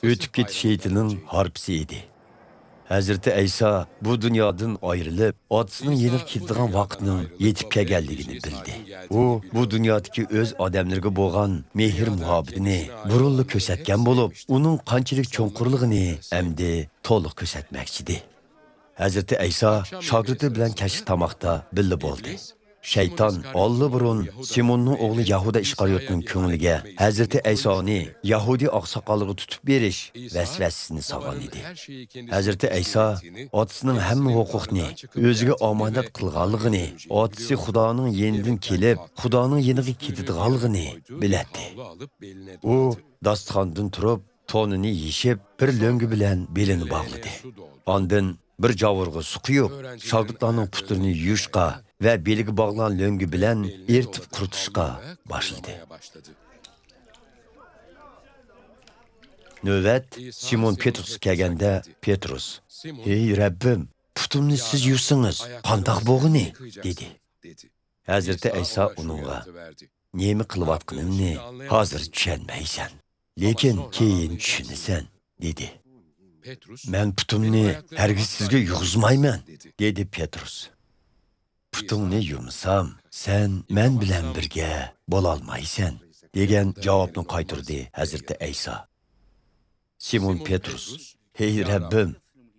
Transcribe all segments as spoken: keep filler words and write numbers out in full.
ئۆتۈپ كېتىش ھېيتىنىڭ ھارپىسى ئىدى. ھەزرىتى ئەيسا بۇ دۇنيادىن ئايرىلىپ، ئاتىسىنىڭ يېنىغا كېتىدىغان ۋاقىتنىڭ يېتىپ كەلگەنلىكىنى بىلدى. ئۇ بۇ دۇنيادىكى ئۆز ئادەملىرىگە بولغان مېھىر-مۇھەببىتىنى بۇرۇنلا كۆرسەتكەن بولۇپ، ئۇنىڭ قانچىلىك چوڭقۇرلۇقىنى ئەمدى تولۇق كۆرسەتمەكچىدى. ھەزرىتى ئەيسا شاگىرتى بىلەن كەچلىك تاماقتا بىللە بولدى. شەيتان ئاللىبۇرۇن سىموننىڭ ئوغلى يەھۇدا ئىسخارىيوتنىڭ كۆڭلىگە ھەزرىتى ئەيسانى يەھۇدىي ئاقساقاللىرىغا تۇتۇپ بېرىش ۋەسۋەسىسىنى سالغان ئىدى. ھەزرىتى ئەيسا ئاتىسىنىڭ ھەممە ھوقۇقنى ئۆزىگە ئامانەت قىلغانلىقىنى، ئاتىسى خۇدانىڭ يېنىدىن كېلىپ، خۇدانىڭ يېنىغا كېتىدىغانلىقىنى بىلەتتى. ئۇ داستىخاندىن تۇرۇپ، تونىنى يېشىپ، بىر لۆڭگە بىلەن بېلىنى باغلىدى. ئاندىن بىر جاۋۇرغا سۇ قۇيۇپ، شاگىرتلارنىڭ پۇتلىرىنى يۇيۇشقا ۋە بېلىگە باغلىغان لۆڭگە بىلەن ئېرتىپ قۇرۇتۇشقا باشلىدى. نۆۋەت سىمون پېترۇسقا كەلگەندە، پېترۇس، «ھەي رەببىم، پۇتۇمنى سىز يۇسىڭىز، قانداق بولغىنى؟» دېدى. ھەزرىتى ئەيسا ئۇنىڭغا، «نېمە قىلىۋاتقىنىمنى ھازىر چۈشەنمەيسەن، لېكىن كېيىن چۈشىنىسەن» دېدى. «مەن پۇتۇمنى ھەرگىز سىزگە يۇغۇزمايمەن» دېدى پېترۇس. «پۇتۇڭنى يۇمىسام، سەن مەن بىلەن بىرگە بولالمايسەن» دېگەن جاۋابنى قايتۇردى ھەزرىتى ئەيسا. سىمون پېترۇس، «ھەي رەببىم،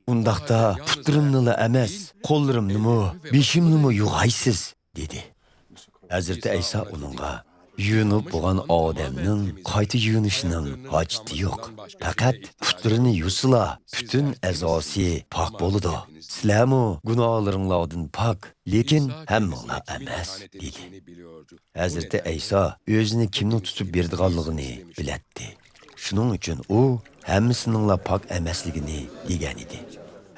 ئۇنداقتا پۇتلىرىمنىلا ئەمەس، قوللىرىمنىمۇ، بېشىمنىمۇ يۇغايسىز» دېدى. ھەزرىتى ئەيسا ئۇنىڭغا، «يۇيۇنۇپ بولغان ئادەمنىڭ قايتا يۇيۇنۇشىنىڭ ھاجىتى يوق. پەقەت پۇتلىرىنى يۇسىلا، پۈتۈن ئەزاسى پاك بولىدۇ. سىلەرمۇ گۇناھلىرىڭلاردىن پاك، لېكىن ھەممىڭلار ئەمەس» دېدى. ھەزرىتى ئەيسا ئۆزىنى كىمنىڭ تۇتۇپ بېرىدىغانلىقىنى بىلەتتى. شۇنىڭ ئۈچۈن ئۇ ھەممىسىنىڭلا پاك ئەمەسلىكىنى دېگەنىدى.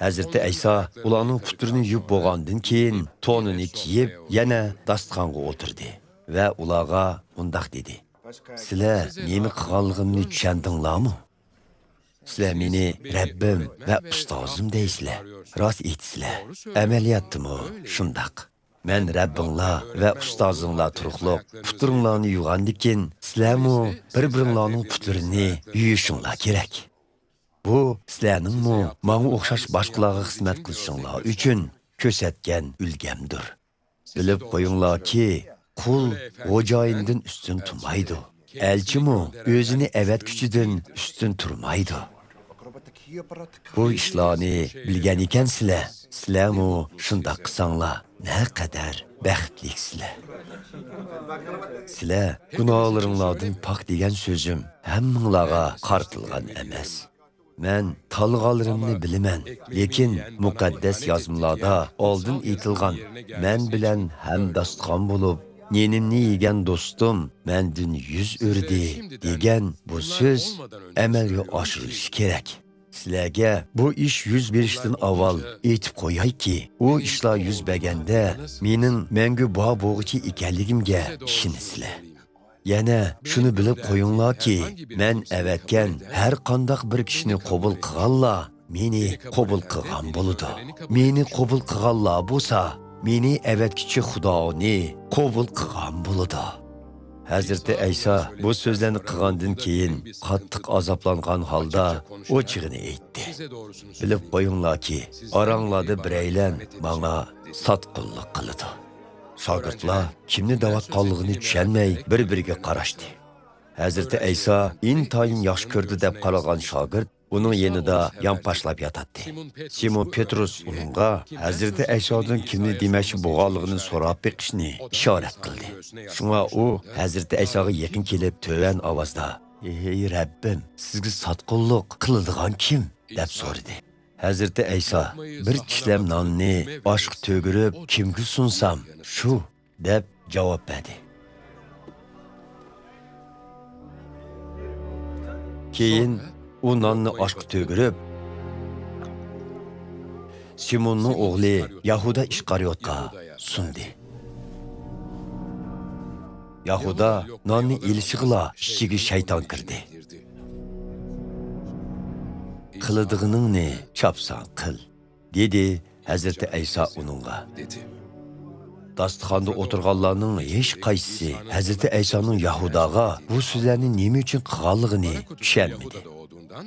ھەزرىتى ئەيسا ئۇلارنىڭ پۇتلىرىنى يۇيۇپ بولغاندىن كېيىن، تونىنى كىيىپ، يەنە داستىخانغا ئولتۇردى ۋە ئۇلارغا مۇنداق دېدى، «سىلەر نېمە قىلغانلىقىمنى چۈشەندىڭلارمۇ؟ سىلەر مېنى رەببىم ۋە ئۇستازىم دەيسىلەر. راست ئېيتىسىلەر. ئەمەلىيەتتىمۇ شۇنداق. مەن رەببىڭلار ۋە ئۇستازىڭلار تۇرۇقلۇق پۇتلىرىڭلارنى يۇغاندىكىن، سىلەرمۇ بىر-بىرىڭلارنىڭ پۇتلىرىنى يۇيۇشۇڭلار كېرەك. بۇ سىلەرنىڭمۇ ماڭا ئوخشاش باشقىلارغا خىزمەت قىلىشىڭلار ئۈچۈن كۆرسەتكەن ئۈلگەمدۇر. بىلىپ قويۇڭلاركى، قۇل خوجايىنىدىن ئۈستۈن تۇرمايدۇ. ئەلچىمۇ ئۆزىنى ئەۋەتكۈچىدىن ئۈستۈن تۇرمايدۇ. بۇ ئىشلارنى بىلگەن ئىكەنسىلەر، سىلەرمۇ شۇنداق قىلساڭلار، نەقەدەر بەختلىكسىلەر. سىلەر گۇناھلىرىڭلاردىن پاك دېگەن سۆزۈم ھەممىڭلارغا قارىتىلغان ئەمەس. مەن تاللىغانلىرىمنى بىلىمەن، لېكىن مۇقەددەس يازمىلاردا ئالدىن ئېيتىلغان، مەن بىلەن ھەمداستىخان بولۇپ، نېنىمنى يېگەن دوستۇم مەندىن يۈز ئۆردى دېگەن بۇ سۆز ئەمەلگە ئاشۇرۇلۇشى كېرەك. سىلەرگە بۇ ئىش يۈز بېرىشتىن ئاۋۋال ئېيتىپ قويايكى، ئۇ ئىشلار يۈز بەرگەندە مېنىڭ مەڭگۈ بار بولغۇچى ئىكەنلىكىمگە ئىشىنىسىلەر. يەنە شۇنى بىلىپ قويۇڭلاركى، مەن ئەۋەتكەن ھەر قانداق بىر كىشىنى قوبۇل قىلغانلار مېنى قوبۇل قىلغان بولىدۇ. مېنى قوبۇل قىلغانلار بولسا، مېنى ئەۋەتكۈچى خۇدانى قوبۇل قىلغان بولىدۇ. ھەزرىتى ئەيسا بۇ سۆزلەرنى قىلغاندىن كېيىن، قاتتىق ئازابلانغان ھالدا ئوچىقىنى ئېيتتى. بىلىپ قويۇڭلاركى، ئاراڭلاردا بىرەيلەن ماڭا ساتقۇنلۇق قىلىدۇ. شاگىرتلار كىمنى دەۋاتقانلىقىنى چۈشەنمەي، بىر-بىرىگە قاراشتى. ھەزرىتى ئەيسا ئىنتايىن ياخشى كۆرىدۇ دەپ قارالغان شاگىرت ئۇنىڭ يېنىدا يانپاشلاپ ياتاتتى. سىمون پېترۇس ئۇنىڭغا ھەزرىتى ئەيسادىن كىمنى دېمەكچى بولغانلىقىنى سوراپ بېقىشنى ئىشارەت قىلدى. شۇڭا ئۇ ھەزرىتى ئەيساغا يېقىن كېلىپ، تۆۋەن ئاۋازدا، «ھەي رەببىم، سىزگە ساتقۇنلۇق قىلىدىغان كىم؟» دەپ سورىدى. ھەزرىتى ئەيسا، «بىر چىشلەم ناننى ئاشقا تۆگىرىپ، كىمگە سۇنسام، شۇ» دەپ جاۋاب بەردى. كېيىن ئۇ ناننى ئاشقا تۆگىرىپ، سىموننىڭ ئوغلى يەھۇدا ئىسقارىيوتقا سۇندى. يەھۇدا ناننى ئېلىشىغىلا ئىچىگە شەيتان كىردى. «قىلىدىغىنىڭنى چاپسان قىل» دېدى ھەزرىتى ئەيسا ئۇنىڭغا. داستىخاندا ئولتۇرغانلارنىڭ ھېچقايسىسى ھەزرىتى ئەيسانىڭ يەھۇداغا بۇ سۆزلەرنى نېمە ئۈچۈن قىلغانلىقىنى چۈشەنمىدى.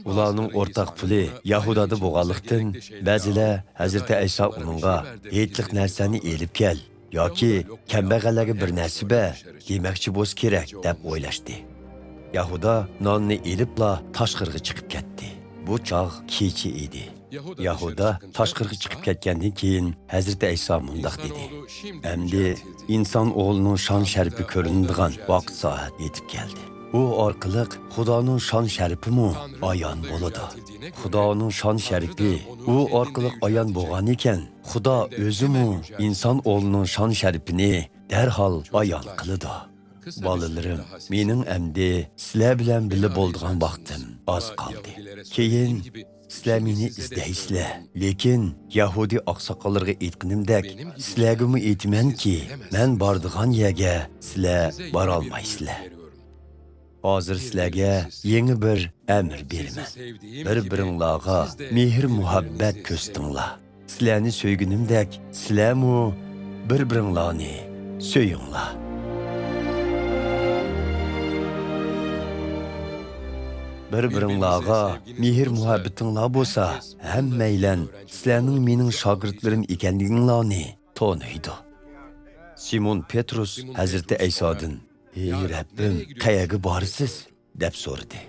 ئۇلارنىڭ ئورتاق پۇلى يەھۇدادا بولغانلىقتىن، بەزىلەر ھەزرىتى ئەيسا ئۇنىڭغا ھېيتلىق نەرسەنى ئېلىپ كەل ياكى كەمبەغەللەرگە بىر نەرسە بەر دېمەكچى بولسا كېرەك دەپ ئويلاشتى. يەھۇدا ناننى ئېلىپلا تاشقىرىغا چىقىپ كەتتى. بۇ چاغ كېچە ئىدى. يەھۇدا تاشقىرىغا چىقىپ كەتكەندىن كېيىن، ھەزرىتى ئەيسا مۇنداق دېدى: «ئەمدى ئىنسان ئوغلىنىڭ شان-شەرىپى كۆرۈنىدىغان ۋاقىت-سائەت يېتىپ كەلدى. ئۇ ئارقىلىق خۇدانىڭ شان-شەرىپىمۇ ئايان بولىدۇ. خۇدانىڭ شان-شەرىپى ئۇ ئارقىلىق ئايان بولغانىكەن، خۇدا ئۆزىمۇ ئىنسان ئوغلىنىڭ شان-شەرىپىنى دەرھال ئايان قىلىدۇ.» بالىلىرىم، مېنىڭ ئەمدى سىلەر بىلەن بىللە بولىدىغان ۋاقتىم ئاز قالدى. كېيىن سىلەر مېنى ئىزدەيسىلەر، لېكىن يەھۇدىي ئاقساقاللىرىغا ئېيتقىنىمدەك، سىلەرگىمۇ ئېيتىمەنكى، مەن بارىدىغان يەرگە سىلەر بارالمايسىلەر. ھازىر سىلەرگە يېڭى بىر ئەمىر بېرىمەن. بىر-بىرىڭلارغا مېھىر-مۇھەببەت كۆرسىتىڭلار. سىلەرنى سۆيگىنىمدەك، سىلەرمۇ بىر-بىرىڭلارنى سۆيۈڭلار. بىر-بىرىڭلارغا مېھىر-مۇھەببىتىڭلار بولسا، ھەممەيلەن سىلەرنىڭ مېنىڭ شاگىرتلىرىم ئىكەنلىكىڭلارنى تونۇيدۇ. سىمون پېتروس ھەزرىتى ئەيسادىن: «ھېي رەببىم، قەيەرگە بارىسىز؟» دەپ سورىدى.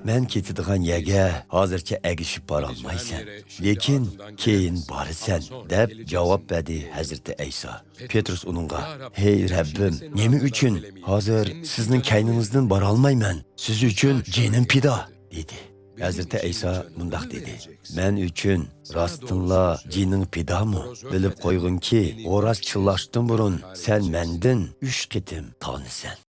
«مەن كېتىدىغان يەرگە ھازىرچە ئەگىشىپ بارالمايسەن، لېكىن كېيىن بارىسەن» دەپ جاۋاب بەردى ھەزرىتى ئەيسا. پېتروس ئۇنىڭغا: «ھېي رەببىم، نېمە ئۈچۈن ھازىر سىزنىڭ كەينىڭىزدىن بارالمايمەن؟ سىز ئۈچۈن جېنىم پىدا» دېدى. ھەزرىتى ئەيسا مۇنداق دېدى: «مەن ئۈچۈن راستتىنلا جېنىڭ پىدامۇ؟ بىلىپ قويغىنكى، غورا چىللاشتىن بۇرۇن سەن مەندىن ئۈچ قېتىم تانىسەن.»